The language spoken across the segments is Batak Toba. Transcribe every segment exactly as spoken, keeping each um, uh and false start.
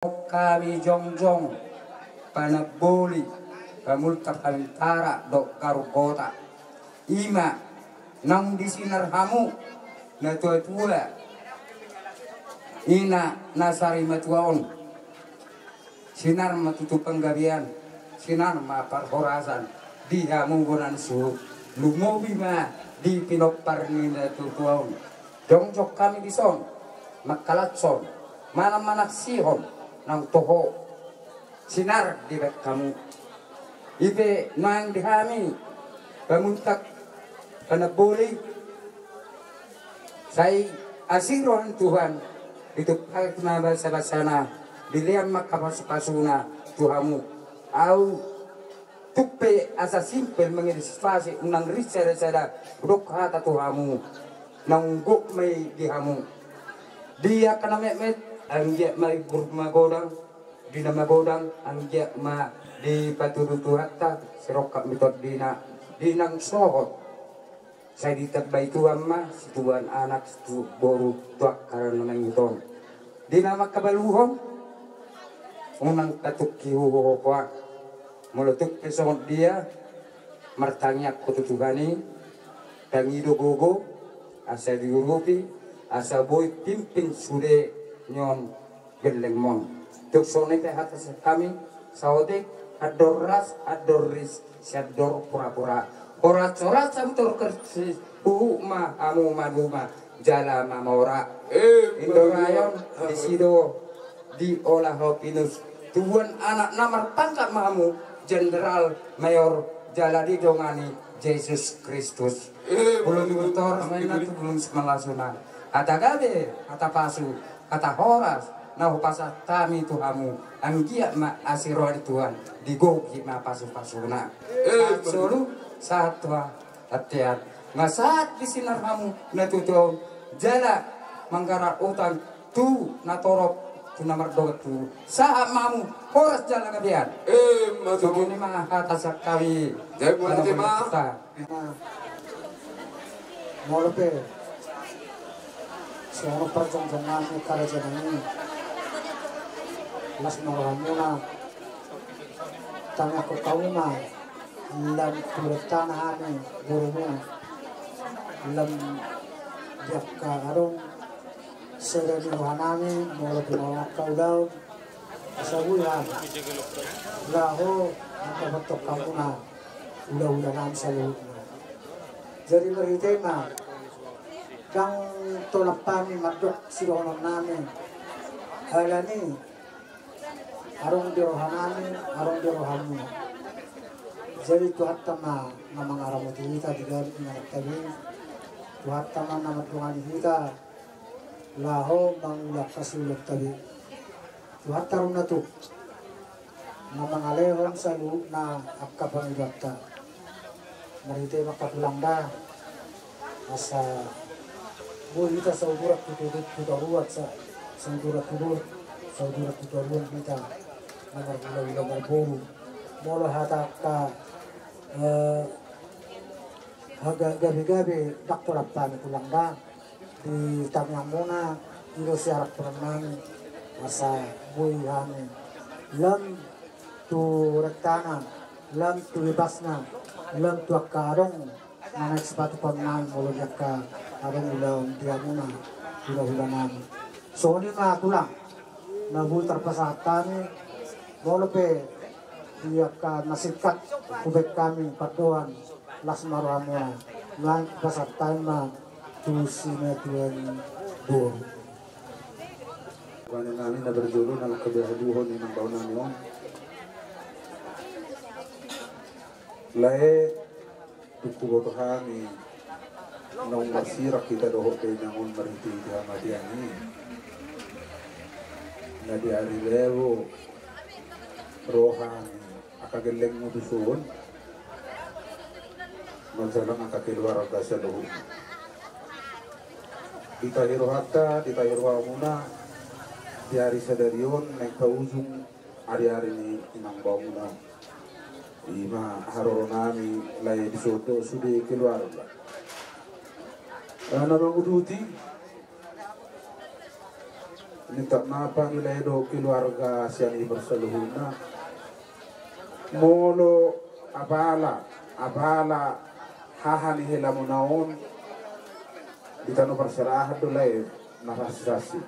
Hami jongjong, panamboli, pamultak hami tara dohot garugota. Ima naung disinar hamu natuatua, ina na sarimatua on. Sinar ma tutu panggabean, sinar ma parhorasan di hamu bona ni suhut. Lumobi ma di pinompar ni natuatua on. Jongjong hami dison, mangkalashon, manang manaksihon naung toho sinar dibahen hamu. I pe nuaeng di hami pamultak, panamboli, sai asi roha ni Tuhan, ditumpahi ma basabasana, dilean ma angka pasupasuna tu hamu. Ahu tung pe asa simpel mangirisipasi, unang rinsa sada hudok hata tu hamu, naung gok ma i di hamu. Di angka na metmet, anggiat ma i burju magodang, di na magodang, anggiat ma dipatudu Tuhanta sirongkap ni tondina, di naung sohot sai ditambai Tuhan ma situan anak situan boru tu angka na mangihuthon. Di na mangkabaluhon, unang patungki huhohoan. Molo tung pe songon dia martangiang ho tu Tuhan i, tangi do gogo, asa diurupi, asa boi pimpin sude nion gellengmon. Tung songon i pe hata sian hami, saotik andor ras, andor ris, sian andor purapura. Horas-horas hamu tu Kristus, huhut ma hamu maduma jala mamora. Indorayon disi do diolahon pinus. Tubuan anak na marpangkat ma hamu, Jenderal Mayor, jala didongani Jesus Kristus. Bulung ni Guntur ma inna tu bulung ni Simalasunan. Hata gabe, hata pasu, hata horas na hupasahat hami tu hamu, anggiat ma asi roha ni Tuhan, digohi ma pasupasuna. Sahat solu, sahat tu bontean. Nga sahat disinar hamu natuatua on, jala manggarar utan tu na torop, tu na mardongan tubu. Sahat ma hamu, horas jala gabean. Ima tutu. Songon i ma hata sian hami. Jai mauliate ma. Molo pe songon parjongjongan ni karajaan i, las ma rohamuna. Tangiangkon hamu ma, lam tu rentana hami borumuna, lam di angka adong sada ni rohanami, molo pe na angka ulaon, asa boi hami laho mandapothon hamuna ulaula nami saluhutna. Jadi marhite i ma, ndang tolap hami mandok sidohononnami, alani adong di rohanami, adong di rohamuna. Jadi Tuhanta ma na mangaramoti hita di gabe ni ingananta be. Tuhanta ma na mandongani hita laho mangula angka siulanta be. Tuhanta do na tuk na mangalehon saluhutna angka pangidoanta. Marhite i ma, angka tulang, da asa boi hita sauduran tu toruan, sa, sauduran tu toruan, sauduran tu toruan hita na marhulaula marboru. Molo hata angka, eh, hagabegabe, ndang tolap hami, tulang, da di tangiangmuna, i do siarampunannami, asa boi hami lam tu rentana, lam tu bebasna, lam tu angka adong na naeng sipatupaonnami molo di angka adong ulaon di hamuna hulahulanami. Songon i ma tulang na boi tarpasahat hami, molo pe di angka na singkat hubaen hami pandohan, las ma rohamuna, laos hupasahat hami ma tu sinatuan boru. Bahenonnami na parjolo na mangkabaluhon inang baonami on. Lae, tung huboto hami naung marsirang hita dohot dainang on marhite di hamatean i. Na di ari lebo ro hami angka gellengmu tuson, manjalang angka keluarga saluhutna. Ditahi rohanta, ditahi rohamuna di ari sadari on naeng paujung ariari ni inang baomuna. I ma haroronami, lae, dison do sude keluarga. Eh, na manguduti, Minta maaf ma lae dohot keluarga sian Ibar saluhutna. Molo apala, apala haha ni helamuna on di tano parserahan do lae na sasisasi.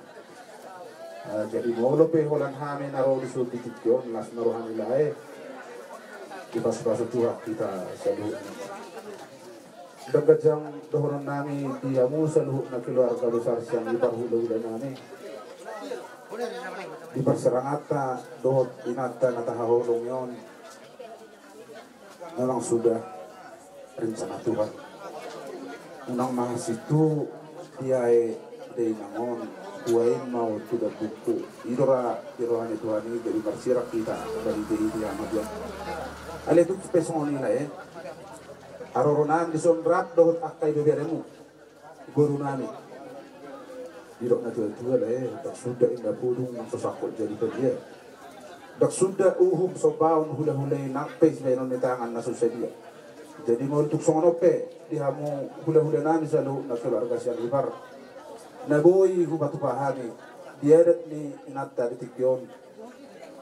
Ah, jadi molo pe holan hami na ro di son di tingki on, las ma rohami lae. Dipasupasu Tuhan hita saluhutna. Ndang ganjang dohonon nami di hamu saluhutna keluarga besar sian Ibar hulahula nami. Di parserahanta dohot inanta na tahaholongi on. Memang sudah rencana Tuhan. Unang mahasiswa tu dia e de inangon. Tuain mau sudah buku. Idora di rohani Tuhan ini jadi marsirak kita dari dia ini amat ya. Ale tu pesongoni lae. Haroro nami di son rap dohot angka ibeberemu. Boru nami. Didok na tuatua lae, ndang suda inda pudung nang so sangkot jadi padia. Ndang suda uhum sombaon hulahula i nang pe sibaenon ni tangan na so sadia. Jadi molo tung songon on pe di hamu hulahula nami saluhutna keluarga sian Ibar. Na boi hupatupa hami di adat ni inanta di tingki on.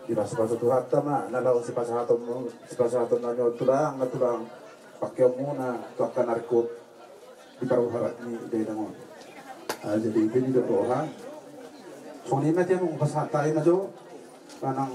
Dipasupasu Tuhanta ma na laho sipasahaton, sipasahaton nami on tulang, na tulang pangkeonmuna tu angka na ringkot di parbuharan ni dainang on. Ah, jadi ite di dohonon. Songon i ma tiang pasahat hami ma jo manang.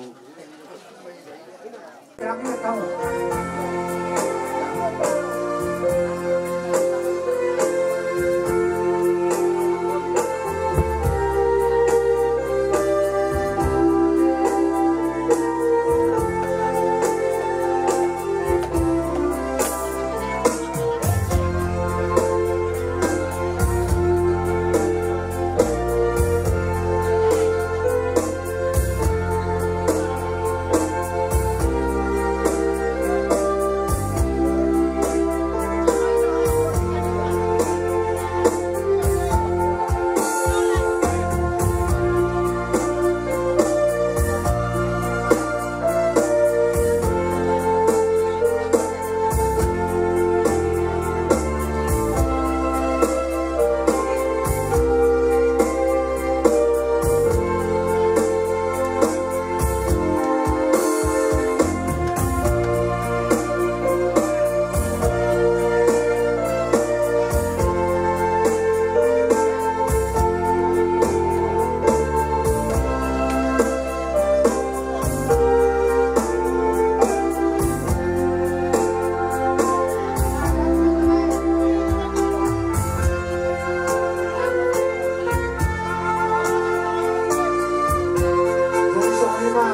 Jadi songon i ma,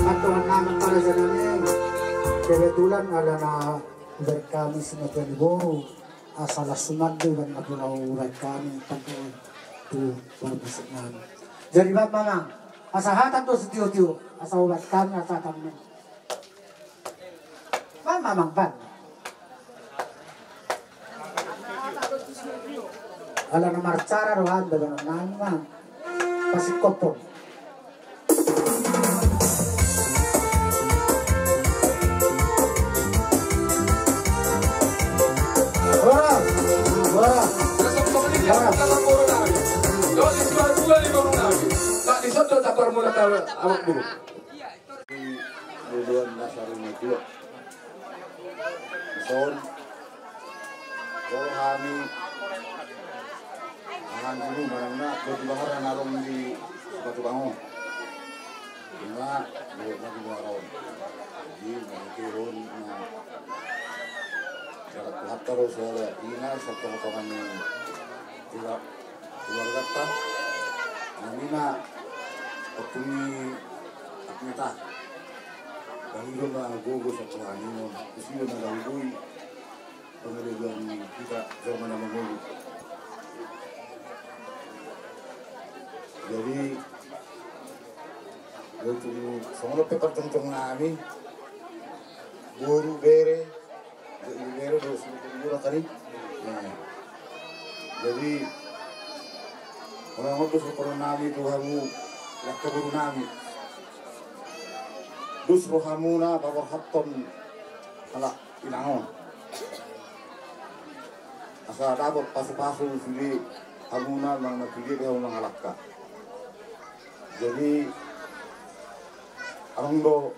angka dongan nami, angka raja nami, kebetulan ala na hubaen hami sinatuan ni boru, asa las suman do iban na pola hubaen hami tangko tu parmusik nami. Jadi baen ma amang, asa hata do sitio-tio, asa hubaen hami asa tangko. Baen ma amang, baen. Ala na marcara do hami, baen ma amang. Pasingkophon. Horas, horas. Horas. Di loloan na saru ni tua. Son. Ro hami. Ahan dulu manang na, batu bahar na ro di Batu Bango. Ima, batu bahar on. Jadi, mangkehon, na. Jarak hatta ro soal ina, satu potongan ni. Tidak. Keluargata, nami na, ottong ni Agneta. Bang i do na gogo satu haninon, isi do na gaugoi, pengelebihan kita zaman na mangolu. Jadi, songon pe partongtong nami, boru bere, jadi bere do sudah kuburan tadi. Nah, jadi, molo ngodus roha nami tu hamu, angka boru nami. Dus rohamuna paborhathon halak inang on. Asa dapot pasu-pasu sude hamuna manang na sude pe hamu mangalangka. Jadi, adong do.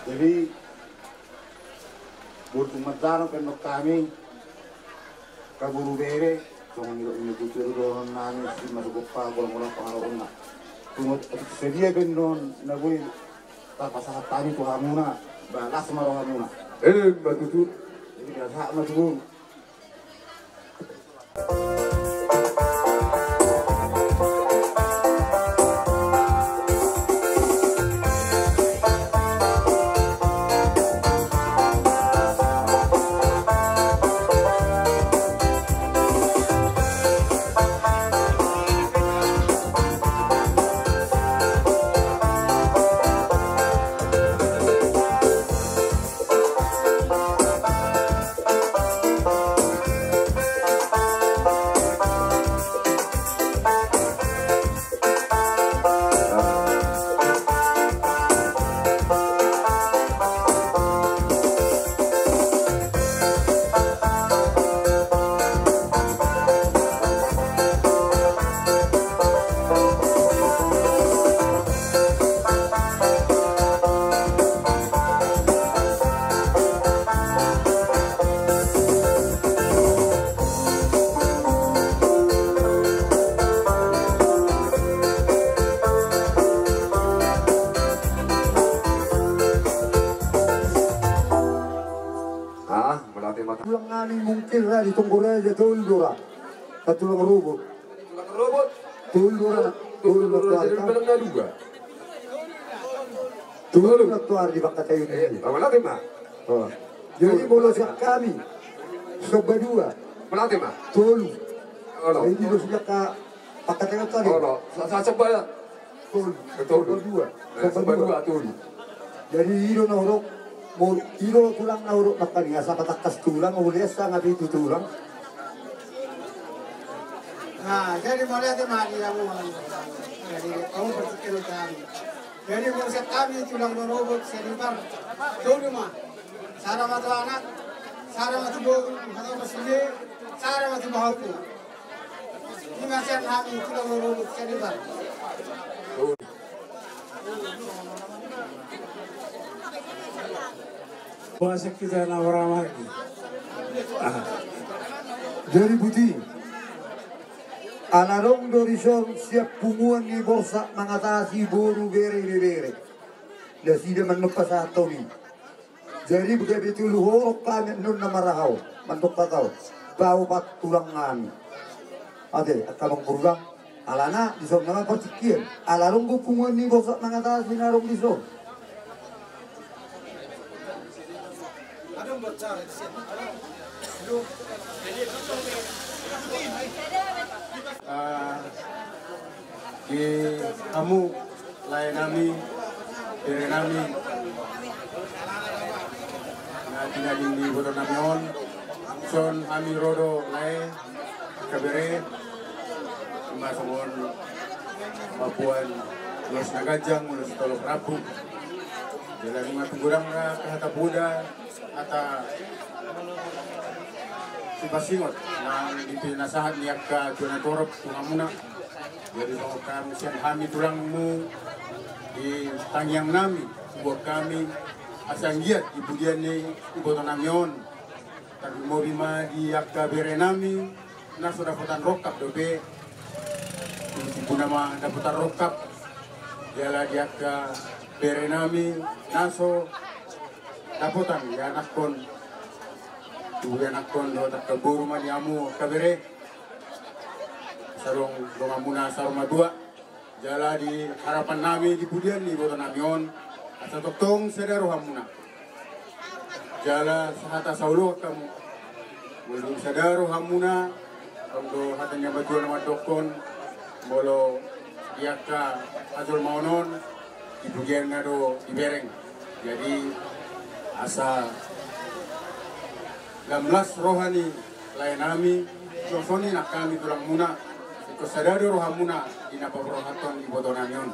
Jadi, boru Tumandano pe annon hami, angka boru bere, songon nidok ni tutu dohononnami, si masuk gopa, golang-golang pangarahutna. Tumut, sadia pe annon na boi tapasahat hami tu hamuna, ba las ma rohamuna. Emma tutu. Jadi, pasahat ma tu boru. Ah, berarti mata. Tulang nami mungkin ra di Tonggo Raja tolu do ra. Ka tulang robot. Tulang robot. Tolu do ra. Tolu do ra. Tolu do ra. Tolu do ra. Tolu do ra di Bangkatayun i. Eh, sama lagi, Mak. Oh. Jadi molo sian hami Somba dua. Berarti, Mak. Tolu. Olo. Jadi do sian ka Bangkatayun tadi. Olo. Sa, sa, Somba. Tolu. Tolu. Somba dua. Eh, Somba dua, tolu. Jadi i do na hudok, i do tulang na hudok nangkaning asa patangkas tulang, uli asa nga pitu tulang. Nah, jadi mauliate ma di hamu. Jadi hamu partingkian hami. Jadi molo sian hami tulang na robot sian ipar. Tolu ma. Sada ma tu anak, sada ma tu boru, sada ma tu sude, sada ma tu baoa. Ima sian hami tulang na robot sian ipar. Puasa kita na ora magi. Ah. Jadi buti. Ala adong do dison siap punguan ni borsak mangatasi boru bere ibebere. Nasida manumpak sahat toni. Jadi gabe tolu horong hami annon na marahao mandok hatao. Baoa pat tulang nami. Ate, angka amang boru dang. Alana dison nama partingkian. Ala adong do punguan ni borsak mangatasi na adong dison. Ah, di hamu lae nami, bere nami, na tinggal di iboto nami on. Dison hami ro do lae, angka bere, ima songon mamboan ulos na ganjang, ulos tolop rambu. Jala nunga tung godang ra hata poda, hata sipasingot nang di pinasahat ni angka tua na torop tu hamuna. Jadi songon hami sian hami tulangmu, di tangiang nami hubuat hami asa anggiat di pudian ni iboto nami on. Tarlumobi ma di angka bere nami na so dapotan rongkap dope. Di tipuna ma dapotan rongkap. Jala di angka bere nami na so dapotan ianakhon. Tu ianakhon dohot angka boru ma di hamu angka bere. Asa adong donganmuna saur matua. Jala di harapan nami di pudian ni iboto nami on, asa tongtong sada rohamuna. Jala sahata saoloan hamu. Molo dung sada rohamuna, adong do hata ni natuatua na mandokkon, molo di angka hajolmaon on, di pudianna do dibereng. Jadi asa lam las roha ni lae nami, songon i nang hami tulangmuna, ingkon sada do rohamuna di na paborhathon iboto nami on.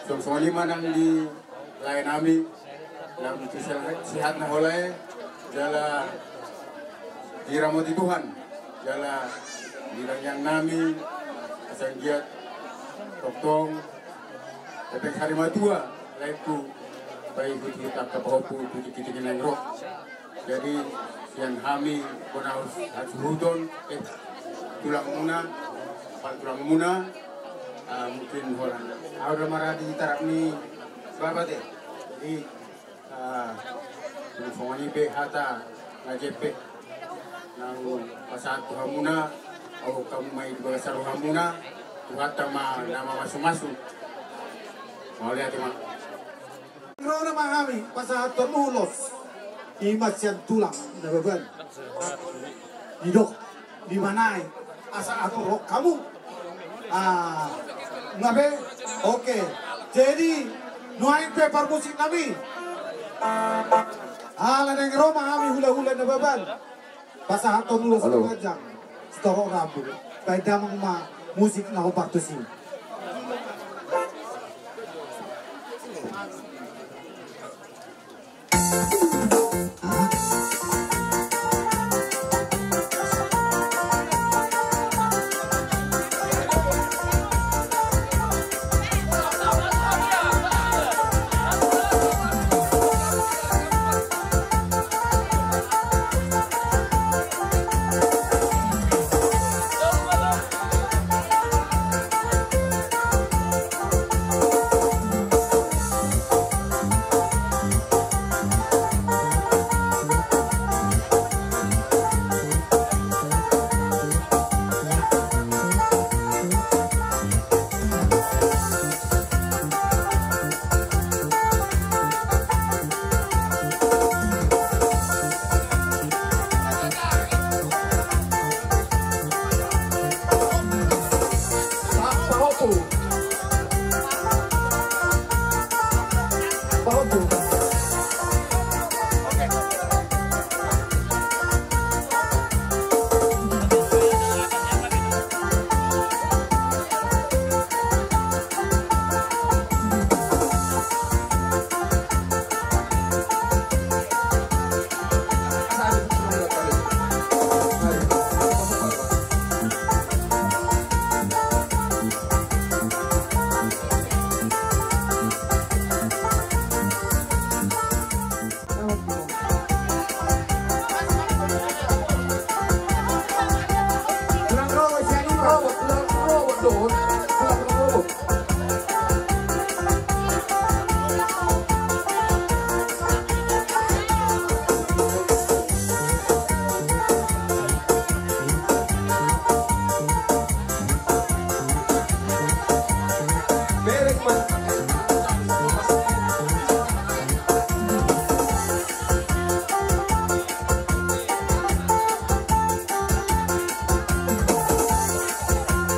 Songon i ma nang di lae nami, lam tu sehat, sehat ma ho lae, Jala diramoti Tuhan, jala di rangging nami, asa anggiat tongtong hepeng sari matua, laengku, paihut-ihut angka pahompu tu tingki-tingki na naeng ro. Jadi sian hami bona hasuhuton, eh, tulangmuna, apala tulangmuna, ah, mungkin holan ahu do maradi tarap ni bapa te. Jadi, ah, songon i pe hata na jempek naung pasahat tu hamuna, ahu hamu ma i di bagasan rohamuna, Tuhanta ma na mamasu-masu. Mauliate ma. Ro nama hami pasahathon ulos, i ma sian tulang Nababan. Didok, dimanae asa atur roha hamu. Ah, nunga be? Oke. Jadi nuaeng pe parmusik nami. Ala naeng ro ma hami hula-hula Nababan pasahathon ulos na ganjang. Sitorop rambu. Baen damang ma musik na hombar tusi.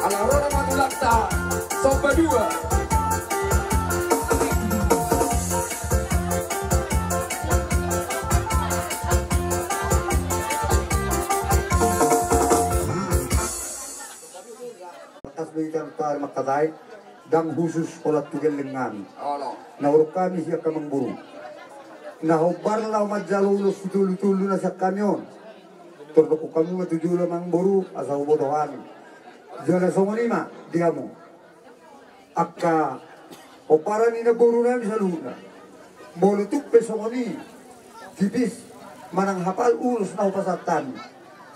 Ala ro nama tulangta Somba Dua. Kas do ikan par makatai. Ndang husus holan tu gelleng nami. Na hurang hami sian amangboru. Na hombar laho manjalo ulos situlutulu na sian hami on. Tor dokkon hamu ma tu jolo amangboru asa huboto hami. Jala songon i ma di hamu. Angka hombar ni namboru nami saluhutna. Molo tung pe songon i tipis manang hapal ulos na hupasahat hami.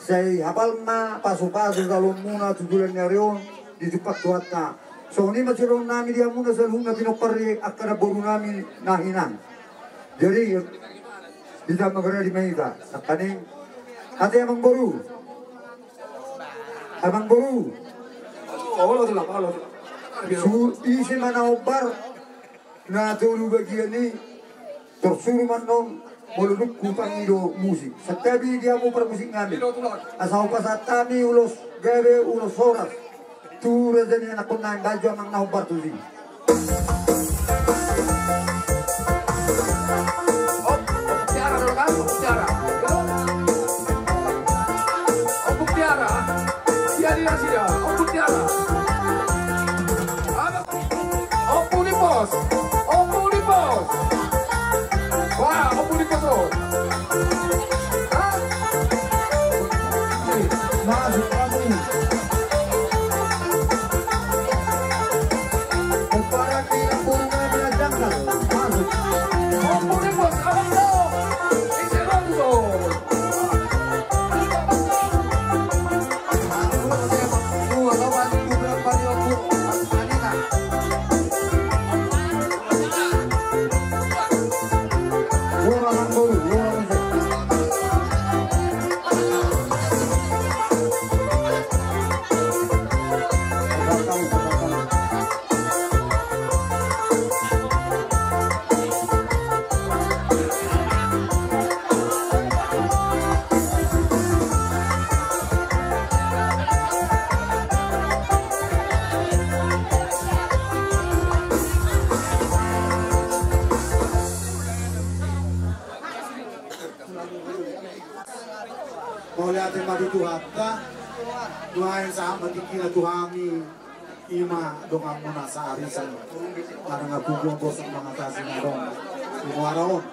Sai hapal ma pasupasu jaloonmuna tu joloan ni ari on ditumpak Tuhanta. Songon i ma sidohonon nami di hamuna saluhutna pinompar ni angka namboru nami na hinan. Jadi hita ma maradi ma hita. Nangkaning ate amangboru. Amangboru. Olo tulang, olo tulang. Su ise ma na hombar. Na tolu bagian i. Tor suru ma annon molo dung hupangido musik. Santabi di hamu parmusik nami. Asa hupasahat hami ulos gabe ulos horas tu raja ni anakkon nami, baen jo amang na hombar tusi. Ompung Tiara do kan, Ompung Tiara. Ompung Tiara. Sia di nasida, Ompung Tiara. Apa? Ompu ni pos, ompu ni pos. Wah, ompu ni pos, oh. Ate ma di Tuhanta, nuaeng sahat ma tingkina tu hami, ima donganmuna saarisan. Manang punguan bosan mangatasi na adong di muara on.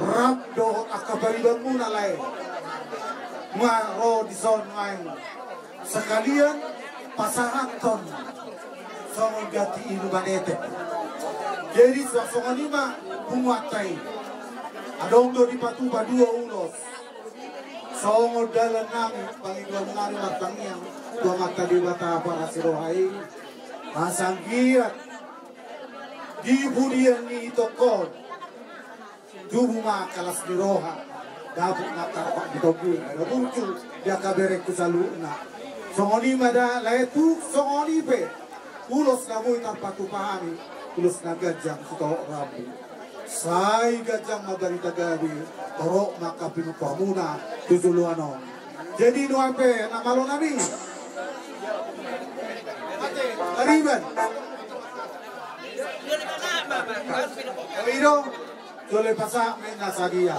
Rap dohot angka paribanmuna lae. Nunga ro dison nuaeng. Sekalian pasahathon songon ganti inuman etek. Jadi, so-, songon i ma punguanta i. Adong do dipatupa dua ulos. Songon dalan nami, pangidoan nami martangiang tu Amanta Debata parasi roha i. Asa anggiat di pudian ni tongko on tubu ma angka las ni roha, dapot ma tarpak di togu, na burju di angka berengku saluhutna. Songon i ma da, lae, tung songon i pe ulos na boi tarpatupa hami, ulos na ganjang sitohot rambu. Sai ganjang ma barita gabe, torop ma angka pinomparmuna tu joloan on. Jadi nuaeng pe na malo nami, Pariban. Oi do. Jolo pasahat ma inna sadia.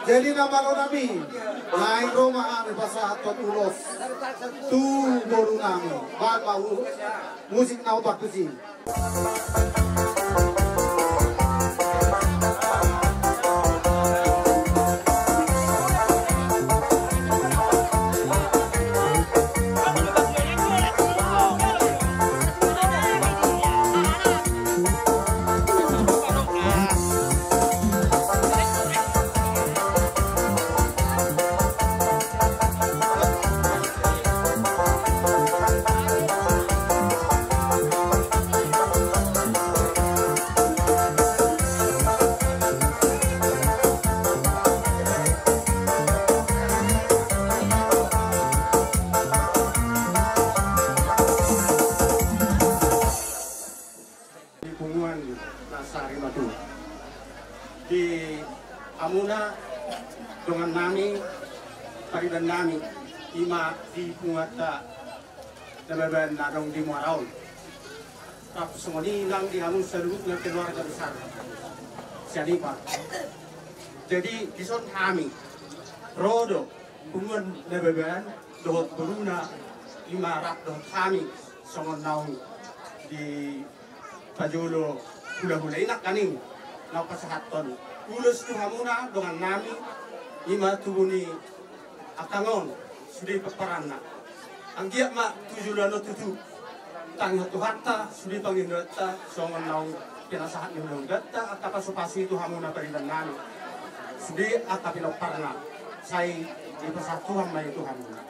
Jadi na malo nami, naeng ro ma hami pasahathon ulos tu boru nami. Baen ma ulos, musik na opat tusi. Di punguan na sari matu. Di hamuna dongan nami, pariban nami, ima di punguanta Nababan na adong di muara on. Rap songon i nang di hamu saluhutna keluarga besar Sianipar. Jadi dison hami ro do punguan Nababan dohot boruna, ima rap dohot hami songon naung di pajolo hulahula i nangkaning, na pasahathon ulos tu hamuna dongan nami, ima tubu ni angka on sude pomparanna. Anggiat ma tu joloan on tutu tangihon Tuhanta sude pangidoanta songon naung pinasahat ni hulahulanta angka pasupasu i tu hamuna pariban nami, sude angka pinomparna, sai dipasahat Tuhan ma i tu hamuna.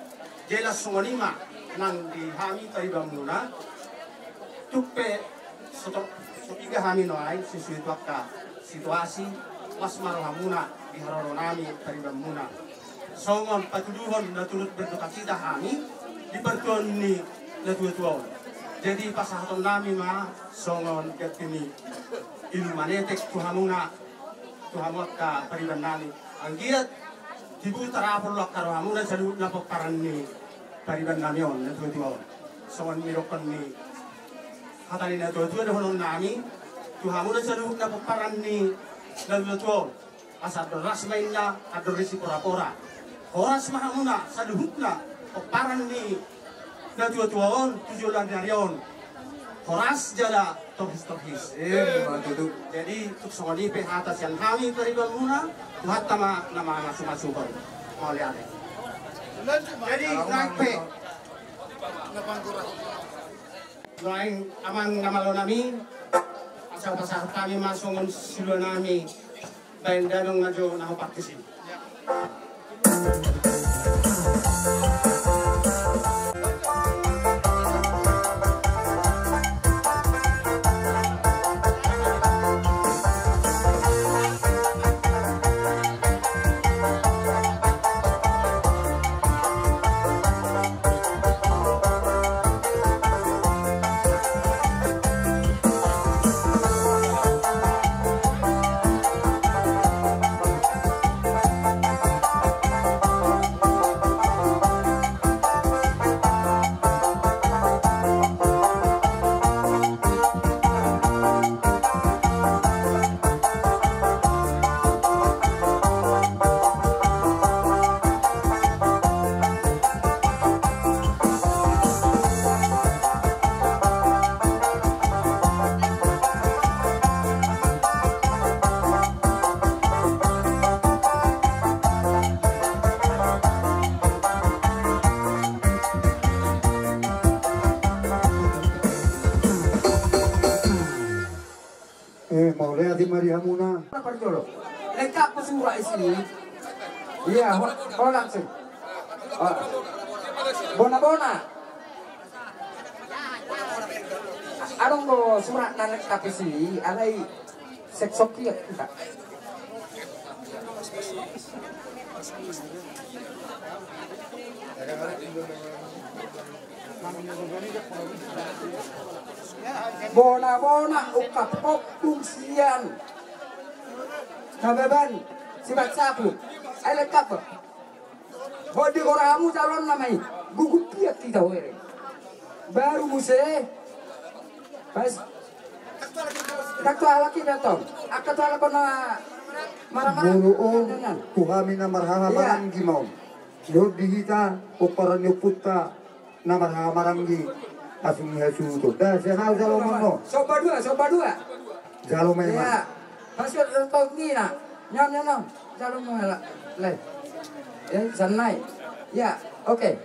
Jelas songon i ma nang di hami paribanmuna. Tung pe so, so piga hami nuaeng sesuai tu angka situasi, las ma rohamuna di haroro nami paribanmuna. Songon patuduhon na turut berdukacita hami di partuaon ni natuatua on. Jadi pasahaton nami ma songon ganti ni inuman etek tu hamuna, tu hamu angka pariban nami. Anggiat tibu tarapul angka rohamuna saluhutna pomparan ni pariban nami on, natuatua on. Songon nidokkon ni hata ni natuatua dohonon nami tu hamuna saluhutna pomparan ni natuatua on. Asa andor las ma inna, andor ri siporapora. Horas ma hamuna saluhutna pomparan ni natuatua on tu joloan ni ari on. Horas jala torhis-torhis. Ima tutu. Jadi tung songon i pe hata sian hami paribanmuna, Tuhanta ma na mamasumasuhon. Mauliate. Jadi nuaeng pe, nuaeng amang na malo nami, asa pasahat hami ma songon silua nami. Baen damang na jo na ho partusi. Di hamuna. Parjolo. Lengkap pe surat isi. Iya, ho, ho langsung. Oh. Bona-bona. Adong do surat na lengkap isi, alai seksok iya. Bona-bona ungkap hobung sian Nababan, Sipat Sapu. Ai lengkap. Ho di goramu calon nama i. Gugup piak kita were. Baru muse. Pas. Angka tu halak i datang. Angka tu halak na marhaha maranggi. Molo on tu hami na marhaha maranggi ma on. Dohot di hita pomparan ni ompunta na marhaha maranggi asing ni hasuhuton. Da sian ahu jalo ma on. Somba dua, somba dua. Jalo ma i ma. Iya. Pas yo tau ni na. Nyan nyan nyan. Jalo ma i ma. Le. Eh, sanai. Ya, oke.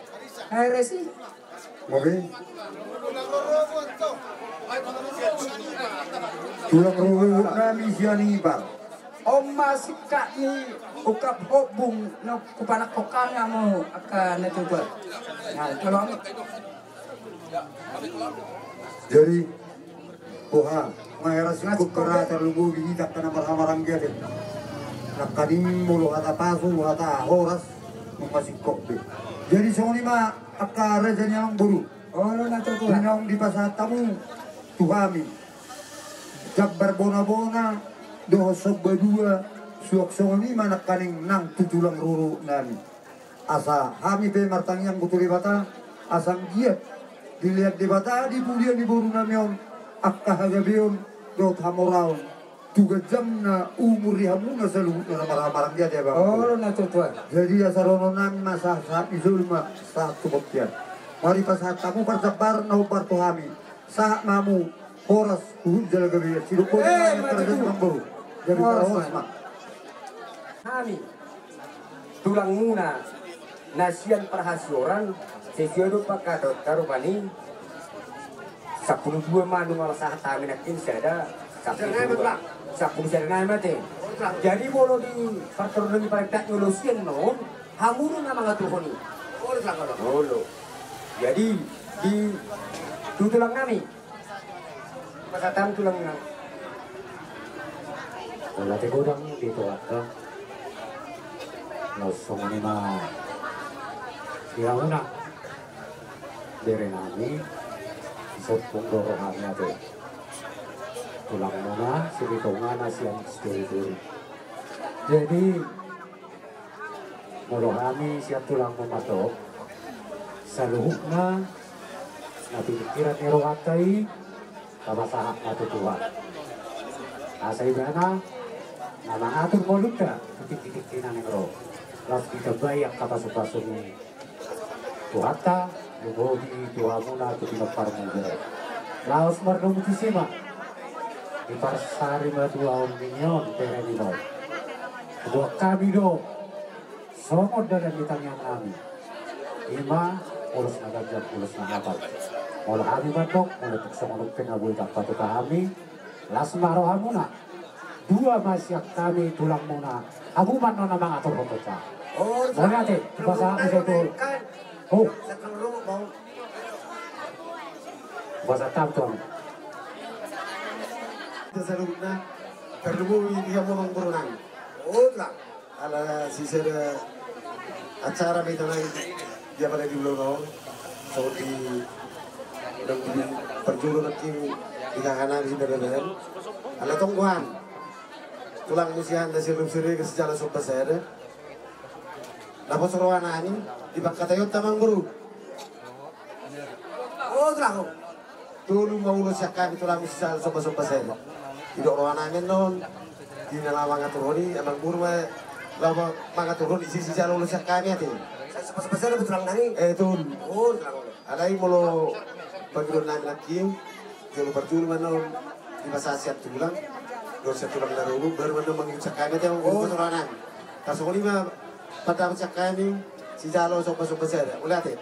Hai Resi. Oke. Tulang rorobot nami sian Ibar. On ma singkat ni ungkap hobung na hupanangkok hami hamu angka na tutu. Nah, tolong. Jadi, boha, maheras ingkon berata lumobi hita angka na marhaha maranggi ate. Nangkaning molo hata pasu, hata horas, nunga singkop be. Jadi songon i ma angka raja ni amangboru. Olo na tutu. Di naung dipasahat hamu tu hami jambar bona-bona dohot somba dua, suang songon i ma nangkaning nang tu tulang rorobot nami. Asa hami pe martangiang tu Debata, asa anggiat dilehon Debata di pudian ni boru nami on angka hagabeon dohot hamoraon. Tu ganjangna umur di hamuna saluhutna na marhaha maranggi ate, Bang. Olo na tutu. Jadi asa dohonon nami ma sahat-sahat ni jolma sahat tu bontean. Mari pasahat hamu parjambaran na hombar tu hami. Sahat ma hamu horas huhut jala gabe. Sidok boti. Eh, ma tutu. Jadi horas ma. Hami tulangmuna na sian parhasioran, sesuai do pangkatahonta rupani. Sampulu dua ma nunga sahat hami nangkin sada, sampulu dua. Sampulu sada nai ma ate. Jadi molo di partorunan ni parentah ni olo sian non, hamu do na mangaturhon i. Olo. Jadi di tu tulang nami. Pasahat hamu tulang nami. Mauliate godang di Tuhanta. Laos songon i ma di hamuna bere nami, disompung do rohami ate. Tulangmuna Silitonga na sian Situri-turi. Jadi molo hami sian tulangmu mandok, saluhutna na piningkiran ni rohanta i, tapasahat ma tu Tuhan. Asa ibana na mangatur ngolunta tu tingki-tingki na naeng ro. Laos ditambai angka pasu-pasu ni Tuhanta, lumobi tu hamuna tu pinomparmu bere. Laos mardomu tusi ma, diparsari ma tu ahu ninna on bere ni on. Huboan hami do songon dalan ni tangiang nami. I ma ulos na ganjang, ulos na hapal. Molo hami mandok, molo tung songon on pe na boi tampatupa hami, las ma rohamuna. Dua ma sian hami tulangmuna. Hamu ma annon na mangaturhon banta. Mauliate, hupasahat muse tu. Oh. Hupasahat hamu tu. Saluhutna tarlumobi di hamu amangboru nami. Oh, tulang. Ala sisada acara ma hita nai di apala di ulaon on. Songon i nang di parjolo nangkin di haha nami di Nababan. Ala tong gohan. Tulangmu sian Siregar, Siregar sijalo somba sada. Dapot roha nami di pangkatahonta amangboru. Oh, tulang. Tolu ma ulos sian hami tulangmu sijalo somba-somba sada. Didok roha nami annon, di na laho mangaturhon i, amangboru ma laho mangaturhon i, sijalo ulos sian hami ate. Somba-somba sada do tulang nami. Eh, tolu. Oh, tulang. Alai molo parjolo nami nangkin, jolo parjolo ma annon dipasahat sian tulang, dohot sian tulang na rorobot, baru ma annon mangihut sian hami ate, amangboru, roha nami. Tarsongon i ma pandapot sian hami, sijalo somba-somba sada. Mauliate.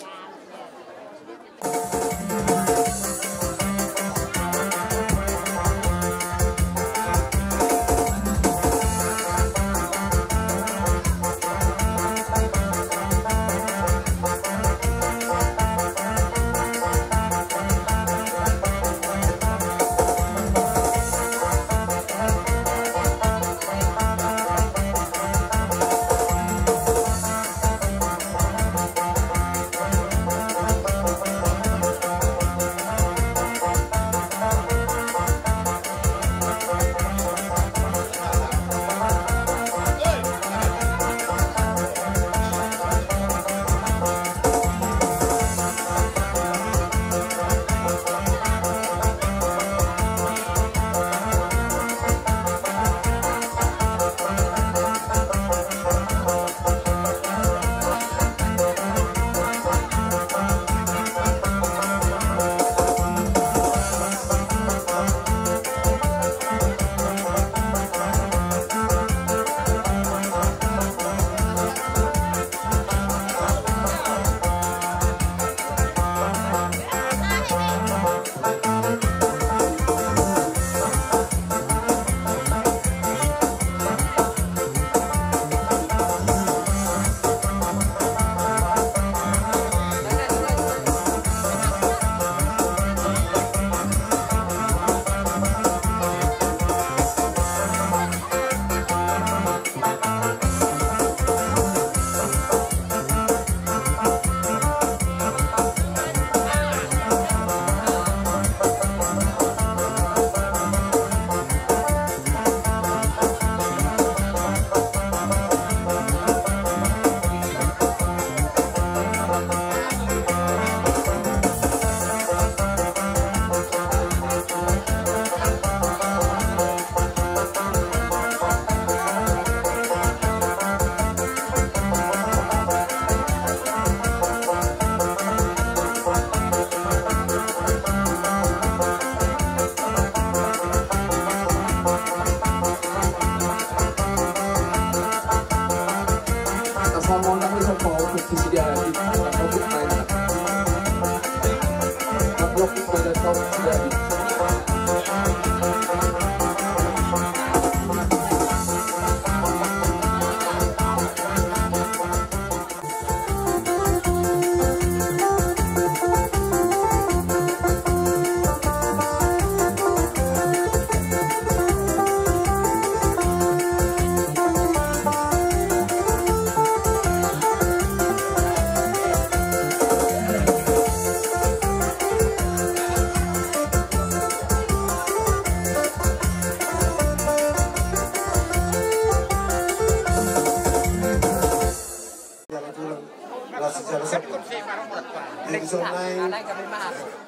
Jadi songon i,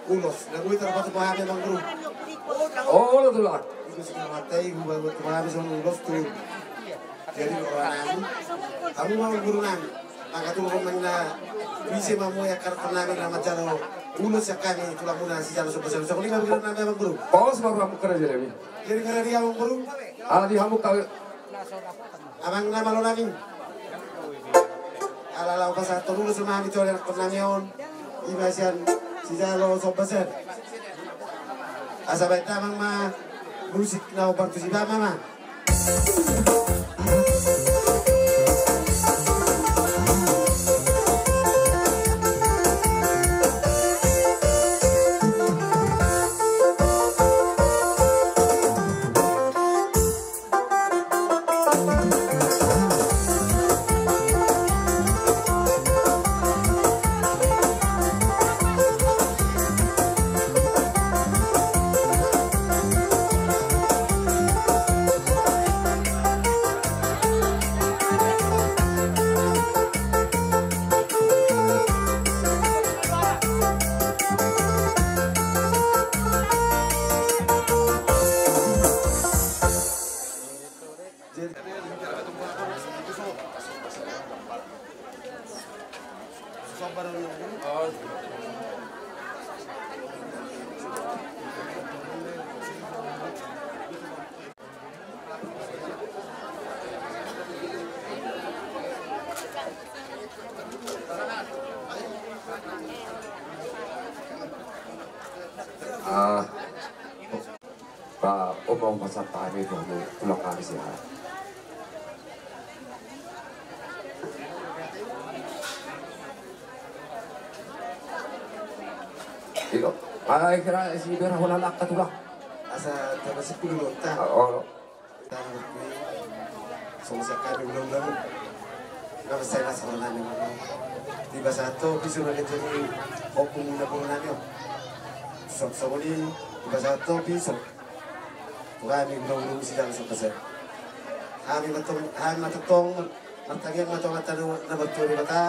ulos na boi tarpatupa hami, Amang Boru. Olo, Tulang. Ulos na mattai, hubaen tupa hami songon ulos tu. Jadi, roha nami, hamu ma, Amang Boru nami, manghaturhon ma ninna, ise ma hamu angka rakkon nami na manjalo ulos sian hami, tulang muna sijalo Somba Sari. Songon i ma pikiran nami, Amang Boru. Pos ma rohamu, raja nami. Jadi, nunga di, Amang Boru. Ala di hamu ka- Amang na malo nami. Ala laho pasahathon ulos ma hami tu rakkon nami on. I ma sian sijalo Somba Sari. Asa baen damang ma musik na hombar tu si Bama ma. Ah. Ba, on ma hupasahat hami tu hamu tulang nami sian. Iko. Ai, kira si berapa lama angka tulang? Asa tama sepuluh lonta. Oh, oh. Songon sian hami ulang-ulang. Nga mansai las roha nami. Dipasahat ho pisu na lejo ni ompung na boru nami on. Songon i dipasahat ho pisu tu hami ulang-ulang sijalo Somba Sari. Hami ma tong, hami ma tongtong martangiang ma tu Amanta na martua Debata.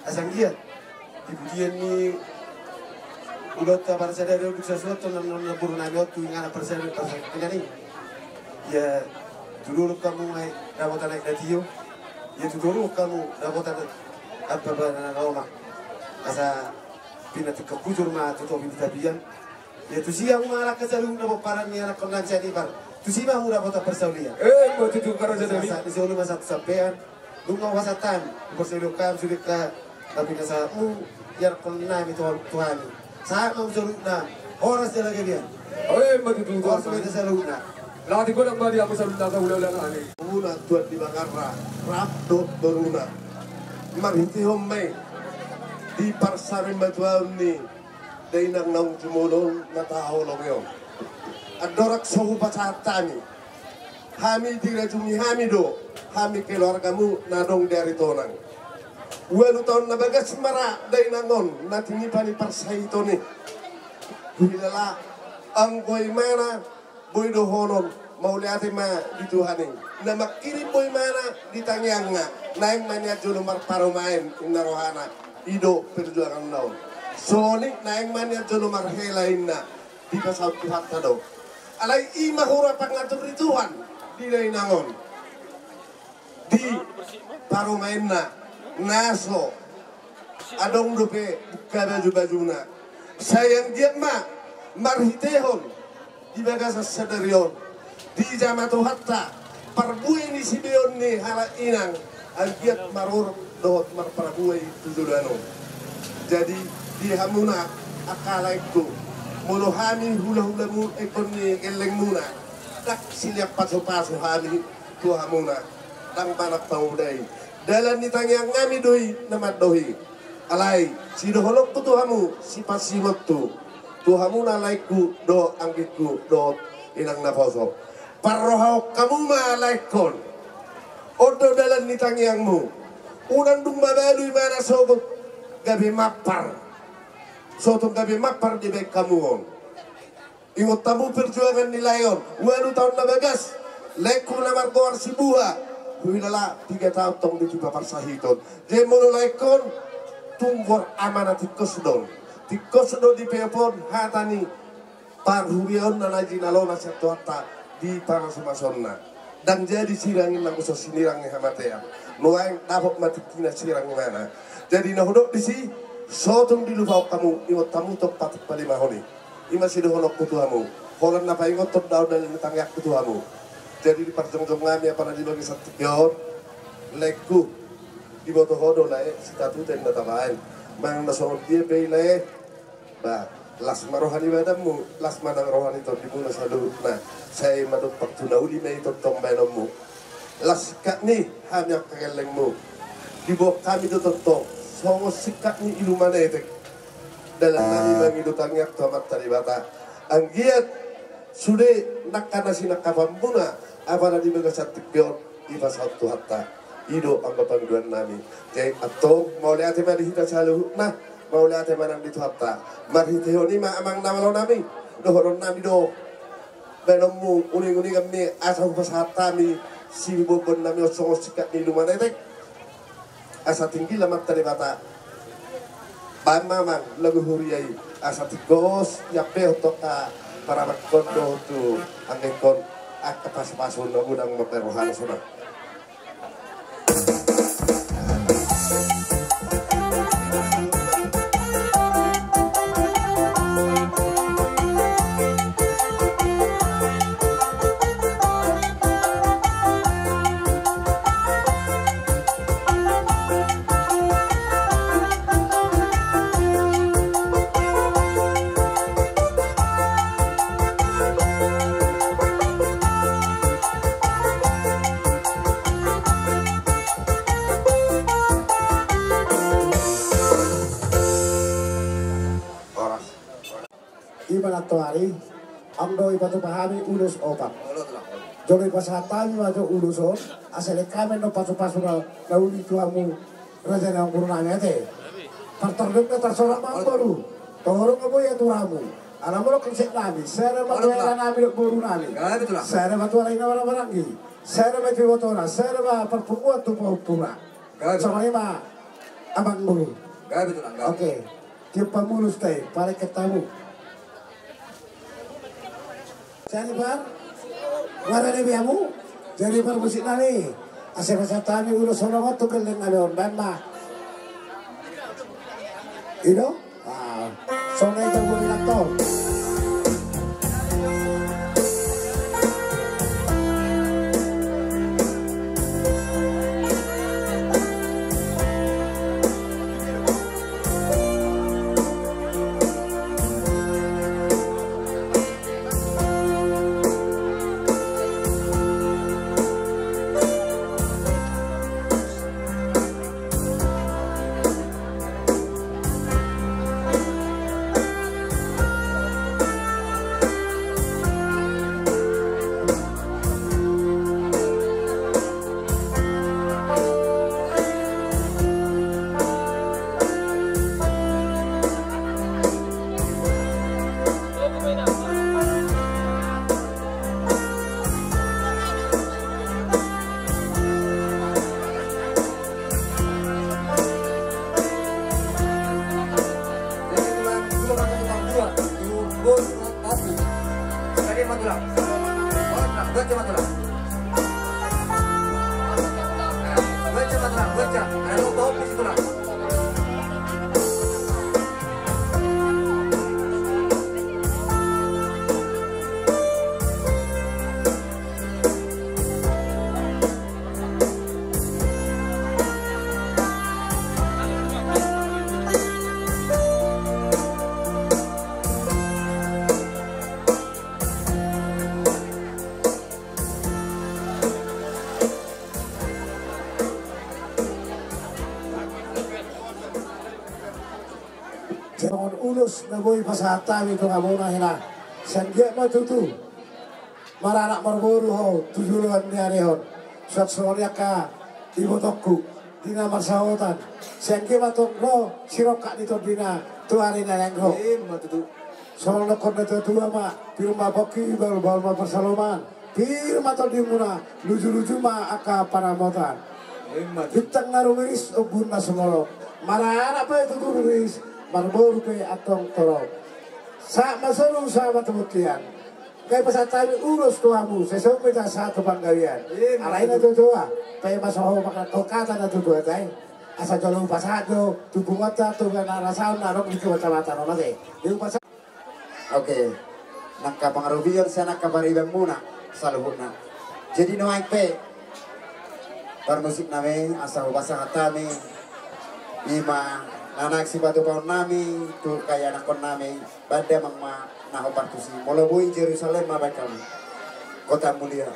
Asa anggiat di pudian ni ulaonta parsadari on dung sasuathon na, na, na boru nami on tu inganan parsadari, parsadari i. Ia tudoruhon hamu aek, dapotan aek na tio. Ia tudoruhon hamu dapotan ampang na lomak. Asa pinantikhon hujur ma tu topi ni tapian. Ia tusi hamu mangalangka saluhutna pomparan ni anakkon nami sian Ipar. Tusi ma hamu dapotan parsaulian. Eh, ima tutu, raja nami. Sahat ni solu ma sahat tu sampean. Nunga hupasahat hami, huparsaulihon hami sude angka na pinasahatmu, anakkon nami tu, tu hami. Sahat ma hamu saluhutna, horas jala gabe. Ima tutu, horas ma hita saluhutna. Latih godang ma di hamu saluhutna, saulaulang hami. Muna tuan di Bangarra, rap dohot boruna. Marhitehon ma i di parsarimatuaon ni dainang naung jumolo na tahaholongi on. Andorang so hupasahat hami, hami dirajumi hami do, hami keluargamu na adong di Aritonang. Ualu taon na bagas ma ra dainang on na tinipa ni parsahiton i. Huhilala anggo imana boi dohonon, mauliate ma di Tuhan i. Na mangkirim boi imana di tangiangna, naeng ma nian jolo marparumaen inna rohana. I do perjuanganna on. Songon i naeng ma nian jolo marhela inna, dipasaut Tuhanta do. Alai i ma hurang pangatur ni Tuhan di dainang on. Di parumaenna na so adong dope buka baju-bajuna. Sai anggiat ma marhitehon di bagasan sadari on dijama Tuhanta parbue ni sibeon ni halak inang, anggiat marorot dohot marparbue tu joloan on. Jadi di hamuna angka laengku, molo hami hula-hulamu, ingkon ni gellengmuna, ndang siliang pasu-pasu hami tu hamuna, ndang manang pamuda i. Dalan ni tangiang nami do i na mandok i. Alai sidohononku tu hamu, sipansimonhu tu hamuna laengku dohot anggingku dohot inang naposo. Parrohahon hamu ma laengkon. On do dalan ni tangiangmu. Unang dung mabalu imana sogot gabe mampar. Sotung gabe mampar dibaen hamu on. Ingot hamu perjuangan ni lae on, ualu taon na bagas, laengku na margoar si Buha, huhilala piga taon tong ditipa parsahiton. Jadi molo laengkon, Tunggor amana tingkos do on. Tingkos do dipeop on hata ni parhuriaonna na jinalona sian Tuhanta di parmasumasuonna. Ndang jadi sirang i nanggo so sinirang ni hamatean. Nuaeng dapot ma tingkina sirang imana. Jadi na hudok disi, so tung dilupahon hamu, ingot hamu tong patik palimahon i. I ma sidohononku tu hamu. Holan na paingothon do au dalil ni tangiangku tu hamu. Jadi di parjongjong nami apala di bagasan tingki on, laengku, diboto ho do lae, sitatuten na tabaen. Manang na songon dia pe i lae, ba, las ma roha ni badanmu, las ma nang roha ni tondimuna saluhutna. Sai madompak tu na uli ma i tongtong baenonmu. Las singkat ni hami angka gellengmu. Diboan hami do tongtong songon singkat ni ilumanetek. Dalan nami mangido tangiang tu Amanta Debata. Anggiat sude nangka na sinangkapanmuna apala di bagasan tingki on dipasaut Tuhanta. I do anggo pangidoan nami. Jadi antong mauliate ma di hita saluhutna, mauliate ma nang di Tuhanta. Marhitehon i ma amang na malo nami, dohonon nami do. Baenonmu uninguningan ma i asa hupasahat hami siboanboan nami on songon singkat ni ilumanetek. Asa tinggil Amanta Debata. Baen ma amang lagu huria i asa tingkos, ia pe antong parabangkon dohot tu angka ingkon angka pasupasu na godang mambaen rohana sonang. Ima nantoari, anggo i patupa hami ulos opat. Jolo i pasahat hami ma jo ulos on, asa dilehon hami do pasupasu na uli tu hamu raja ni amangboru nami ate. Partording na tarsorat ma amangboru. Tohoron ma boi aturanmu. Ala molo konsep nami, sada ma tu hela nami dohot boru nami. Sada ma tu halak i na marhahamaranggi. Sada ma tu ibotona, sada ma parpunguan tu pahompuna. Songon i ma amangboru. Oke. Tiop pamulos tai, palengket hamu. Jadi par, wara de biamu, jadi par musik nami. Asa pasahat hami ulos holong on tu gelleng nami on, baen ma. I do? Ah, sonai jamburi nantong. Songon ulos na boi pasahat hami tu hamuna hela. Sai anggiat ma tutu maranak marboru ho tu joloan ni ari on. Suang songon i angka ibotongku di na marsaotan. Sai anggiat ma tong ro sirongkap ni tondina tu ari na naeng ro. Ima tutu. Songon dohonon ni natuatua ma, pir ma pongki, bahulbahul ma pansalongan. Pir ma tondimuna, lujuluju ma angka pansamotan. Ima tutu. Bintang na rumiris, ombun na sumorop. Maranak pe tutu riris, marboru pe antong torop. Sahat ma solu sahat ma tu bontean. Gabe pasahat hami ulos tu hamu, sai songon i ma sahat tu panggabean. Alai na tuatua, pe ma songon hata ni natuatua i, asa jolo hupasahat do tu punguanta, tu na rasaon na adong di kecamatan on, oke. Di hupasahat. Oke. Nangka pangarupion sian angka paribanmuna saluhutna. Jadi nuaeng pe, parmusik nami, asa hupasahat hami i ma na naeng sipatupaon nami tu angka ianakhon nami. Baen damang ma na hombar tusi. Molo boi Jerusalem ma baen hami. Kota mulia.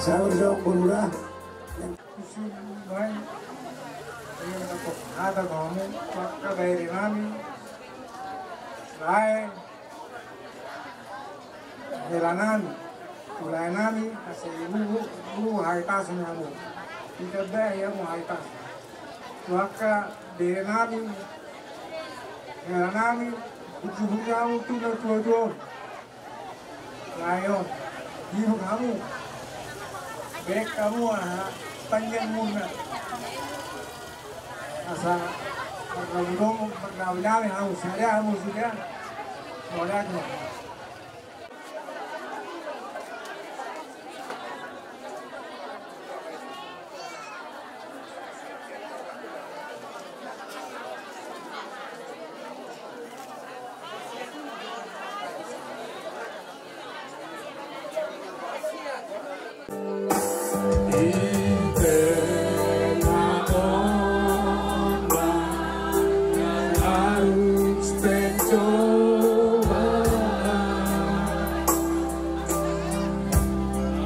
Saur jong berurah. Tusi nuaeng, hata tu hamu, angka bere nami, lae, hela nami, tu lae nami, asa ibu, ibu, ibu, hahipason hamu. Itambai hamu hahipason. Tu angka bere nami, hela nami, hujungjungi hamu tu natuatua on. Lae on, dihut hamu. Baen hamu aha, panjang umurna. Asa mardabu-dabu, mardabu-dabu hamu, sada hamu suda. Mauliate ma.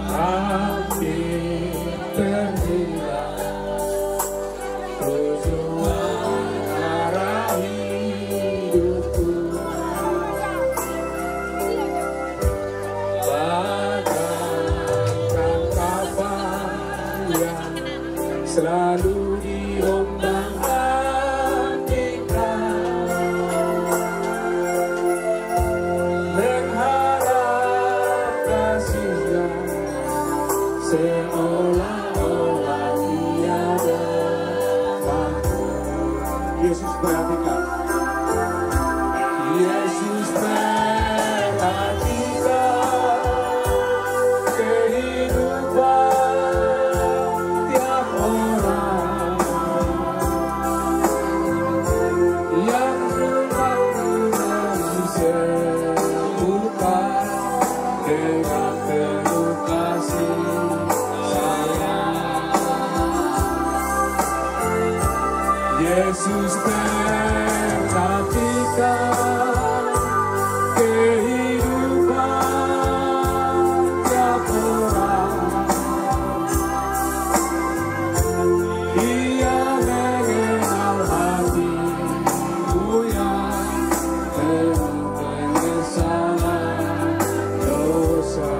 Tapi terhilang tujuan arah hidupku. Bagaikan kapal yang selalu diombang-ambingkan, mengharap kasihnya seolah-olah tiada waktu. Yesus perhatikan. Yesus perhatikan kehidupan tiap orang yang rumah-rumah disebutkan dengan penuh kasih sayang. Yesus perhatikan kehidupan tiap orang. Ia mengenal hatimu yang penuh penyesalan dosa.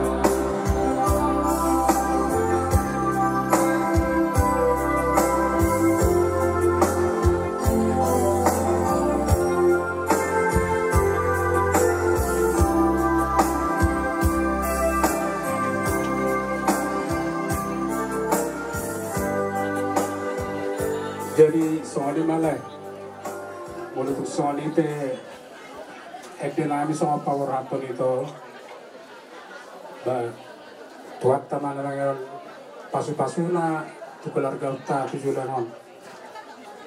Jadi songon i ma, lae. Molo tung songon i pe, ende nami songon paborhathon ito. Ba, Tuhanta ma na mangihuthon pasupasuna tu keluarganta tu joloan on.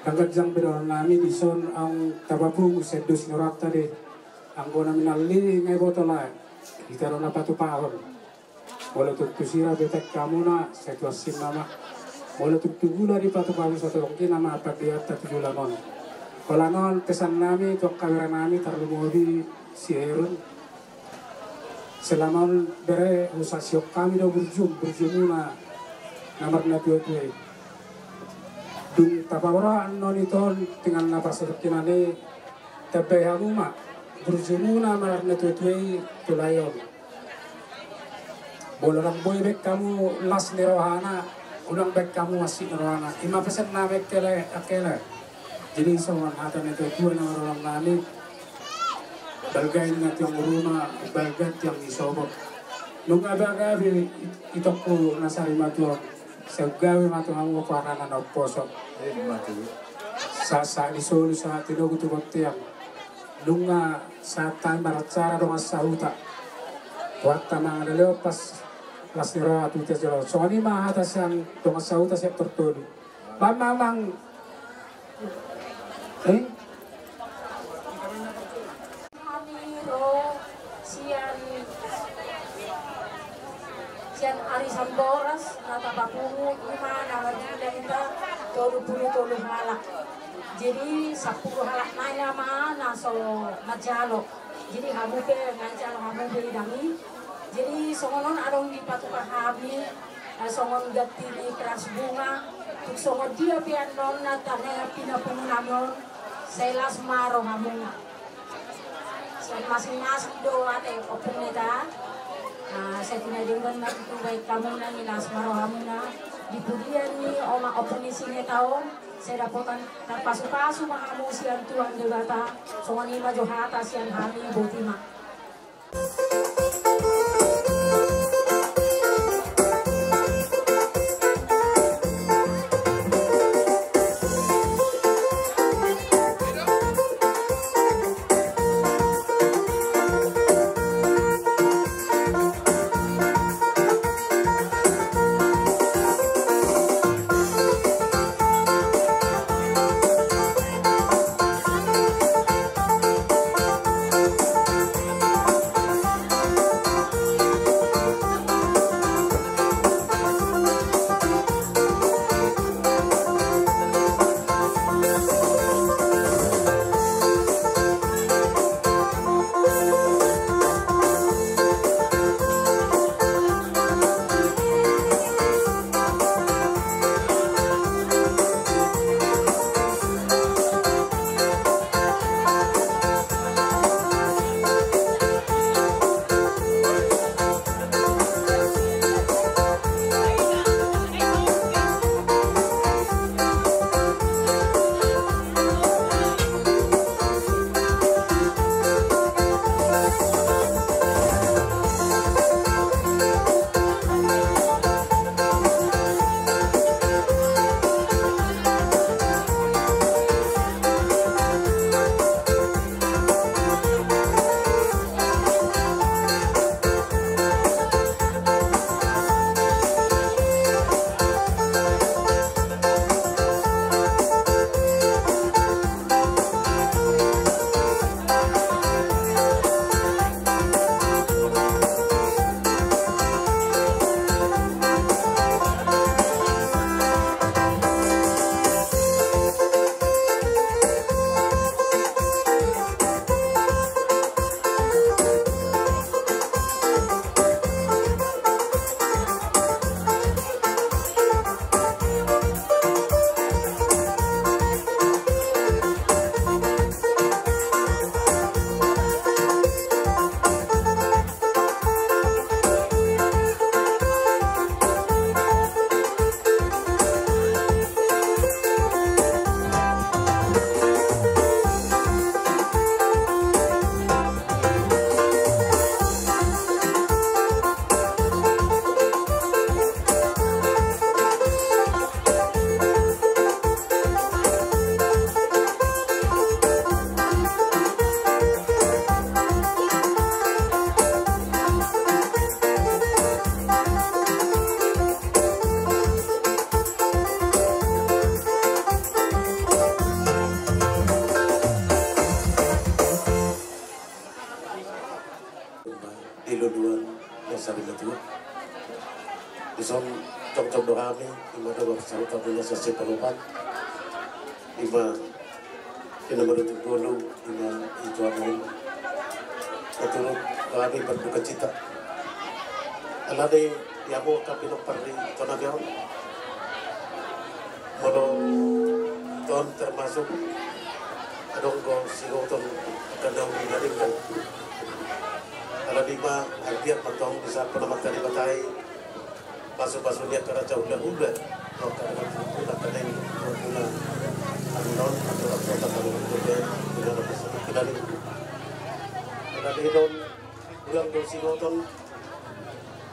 Ndang ganjang be dohonon nami dison, ndang tapapungu sian dos ni rohanta do. Anggo na minalli nga diboto lae, hita do na patupahon. Molo tung tu sira be tahe hamuna, sai tu hansit nama. Molo tung tu gula dipatupa hamu satongkin nama, pangkeonta tu joloan on. Holan on pesan nami tu angka bere nami, tarlumobi si Herun. Selama on bere, husasihon hami do burjum, burjumuna na marnatuatua i. Dung tapaboa annon i, tongon tinggal na parsatongkinan i, tambai hamu ma burjumuna na marnatuatua i tu lae on. Molo ndang boi baen hamu las ni rohana, unang baen hamu hansit ni rohana. I ma pesan nami, angka lae, angka lae. Jadi songon hata ni natuatua na marroha nami, balga i na tiang uruna, balga tiang ni sobot. Nunga balga be itongku na sarimatua on, sai gabe ma tu hamu pomparan na umposo. Ima tutu. Sahat-sahat ni solu, sahat ni togu tu bontean. Nunga sahat hami maracara dongan sahuta. Tuhanta ma na lehon las ni roha tu hita jolo. Songon i ma hata sian dongan sahuta sian Tortoli. Bang, bang, bang. Eh? Hami ro sian, sian arisan boras na tapapungu, ima na marjumlah hita tolu pulu tolu halak. Jadi sampulu halak nai nama na so manjalo. Jadi hamu pe, nunga dijalo hamu be dang i. Jadi songon on adong dipatupa hami, eh, songon ganti ni keras bunga. Tung songon dia pe annon na tangihon pinapungu nami on, sai las ma rohamuna. Sai masing-masing do ate ompung neta. Ah, sai tinadingkon ma tutu baen hamuna i, las ma rohamuna. Di pudian ni oma ompung ni si Neta on, sai dapotan tarpasupasu ma hamu sian Tuhan Debata. Songon i ma jo hata sian hami, boti ma. Sahuta muna sasepeng opat. Ima, ina marutuk dulu, ima itu amin. Keturut kami berduka cita. Alani, ya mau kami no perdi, itu nabi on. Molo, ton termasuk, adong go, sigoton, kadang dibandingkan. Alani ma, anggiat matong, bisa pernah materi batai. Pasu-pasu ni angka raja hulahula, angka raja hulahula, angka daeng hulahula. Annon, angka raja hulahula, angka raja hulahula. Angka daeng hulahula. Hurang do sigoton,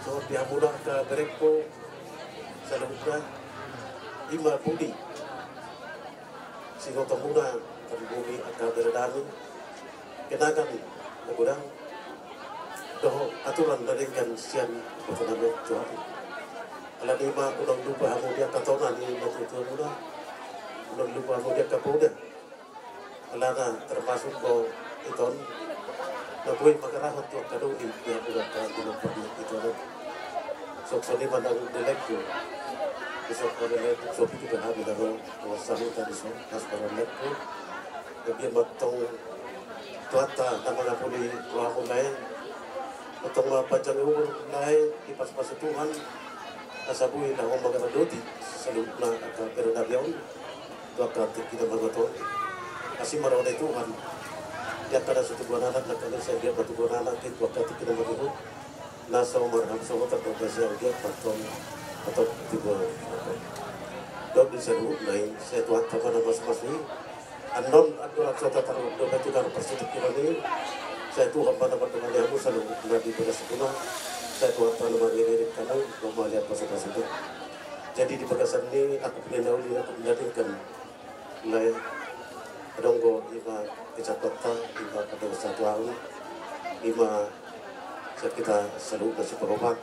songon di hamuna angka berengku, saluhutna, ima budi. Sigoton muna, tarlumobi angka bere nami, kenakan na godang, dohot aturan na denggan sian boto nami tu hami. Alani ma unang lupa hamu di angka tona ni natuatua muna, unang lupa hamu di angka poda. Alana termasuk do iton, na boi mangarahon tu angka doli di hamu angka di lompar ni iton. Sok songon i ma nang di laengku. Di son ma di laengku, so pitu do hami na ro, ruas sahuta di son, hasbaron laengku. Gabe ma tong Tuhanta na mangapuli rohamu lae. Tong ma panjang umur lae, dipasu-pasu Tuhan. Asa boi na ho mangaradoti saluhutna angka bere nami on. Tu angka tingki na mangihut on. Asi ma roha ni Tuhan. Di angka na so tubuan anak, na angka na sai anggiat ma tubuan anak, tu angka tingki na mangihut. Na so marham so ho tardok basa anggiat ma tong, atau tubuan. Dok di saluhutna i, sai Tuhanta ma na masu-masu i. Annon, annon so tatar do batu dar parsitik kirani. Sai Tuhan ma na mandongani hamu saluhutna di bagas muna. Sai Tuhanta ma na mangiring hamu, na mangalean pasu-pasu. Jadi di bagasan ni, aku pinauli, aku pinadingkan. Lae, adong do ima kecatatan, ima kadang satu tahun, ima sakita saluhutna siparopat.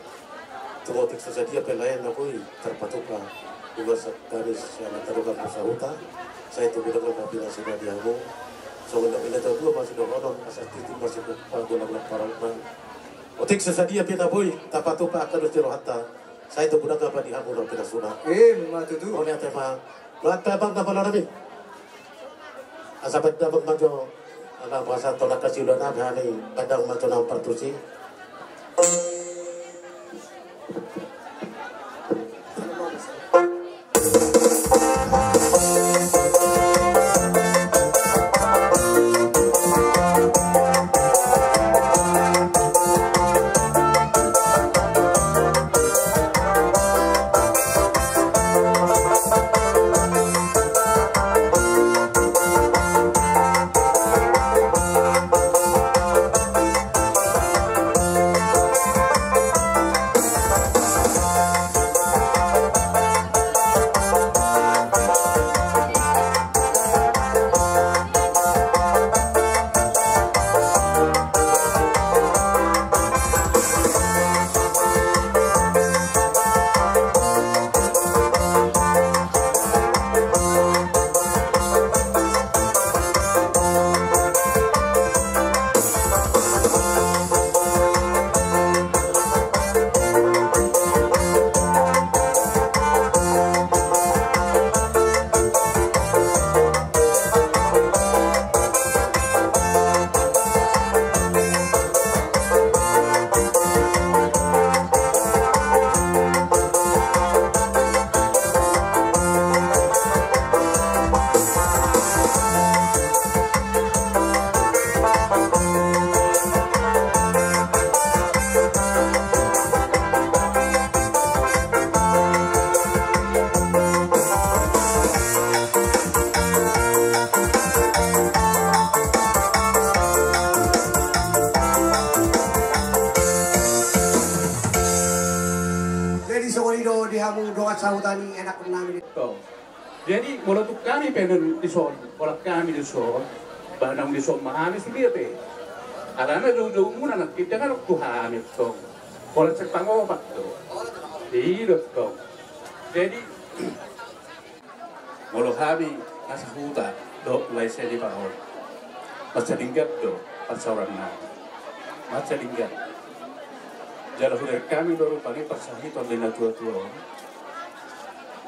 Tung otik so sadia pe lae na boi tarpatupa, ima sakami sian tadongan sahuta, sai tu godang ma pinasahat di hamu. Songon na pinatupa ma sidohonon, asa titi ma sipagolang-golang paraupan. Otik so sadia pe na boi tarpatupa angka dos ni rohanta. Sai tu godang ma di hamu na pinasuna. Ima tutu. Mauliate ma. Mauliate ma, abang na pala nami. Asa pandang ma jo. Ala masa tolak kasi ulang nami hami. Pandang ma jo na partusi. Jadi songon i do di hamu dongan sahuta ni anakkonami. Jadi molo tung hami pe naung dison, holan hami dison, ba naung dison ma hami sude pe. Alana jou-jou muna nangkin dang adong tu hami tong. Holan sipangopat do. I do tong. Jadi molo hami na sahuta dohot lae sian i parhon, mansai denggan do pansamotan nami. Mansai denggan. Jala hurang hami do rupani pansahiton ni natuatua on.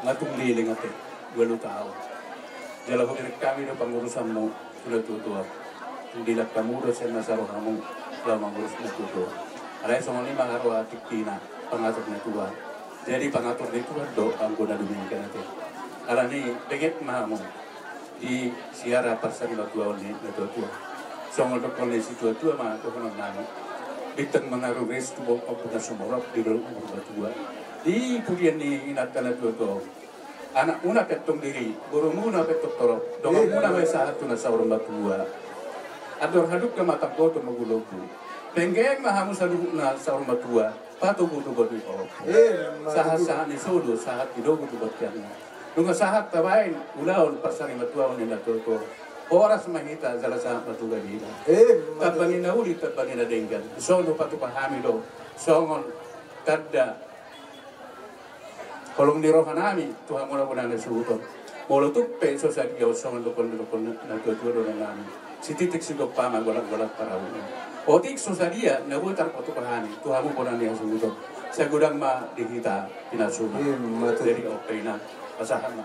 Matung leleng ate, ualu taon. Jala hubereng hami do pangurusanmu tu natuatua. Tung dilak hamu do sian nasa rohamu laho mangurus natuatua. Alai songon i ma haroa tingkina pangatur ni Tuhan. Jadi pangatur ni Tuhan do anggo na demikian ate. Alani i benget ma hamu di siara parsarimatua on ni natuatua. Songon dohonon ni situatua ma dohonon nami. Bintang mengarung ris tu ombun na sumorop di dolok ni Purbatua. Di pudian ni inanta natuatua on. Anakmuna pe antong diri, borumuna pe antong torop, donganmuna ma i sahat tu na saur matua. Andor hadungka ma tangkoto ma gulombu. Penggeng ma hamu saluhutna saur matua. Patogutogu ni horbo. Sahat-sahat ni solu, sahat ni dogu tu bonteanna. Nunga sahat tabaen ulaon parsarimatua on ni natuatua. Horas ma hita jala sahat ma tu gabe hita. Tamba ni na uli, tamba ni na denggan. Songon i hupatupa hami do songon tanda holong ni roha nami tu hamuna bona na suhut on. Molo tung pe so sadia on songon dohonon ni natuatua dohonon nami. Sititik sigompa ma golanggolang parau. Otik so sadia na boi tarpatupa hami tu hamu bona ni hasuhuton. Sai godang ma di hita pinasuna. Jadi on pe inang, pasahat ma.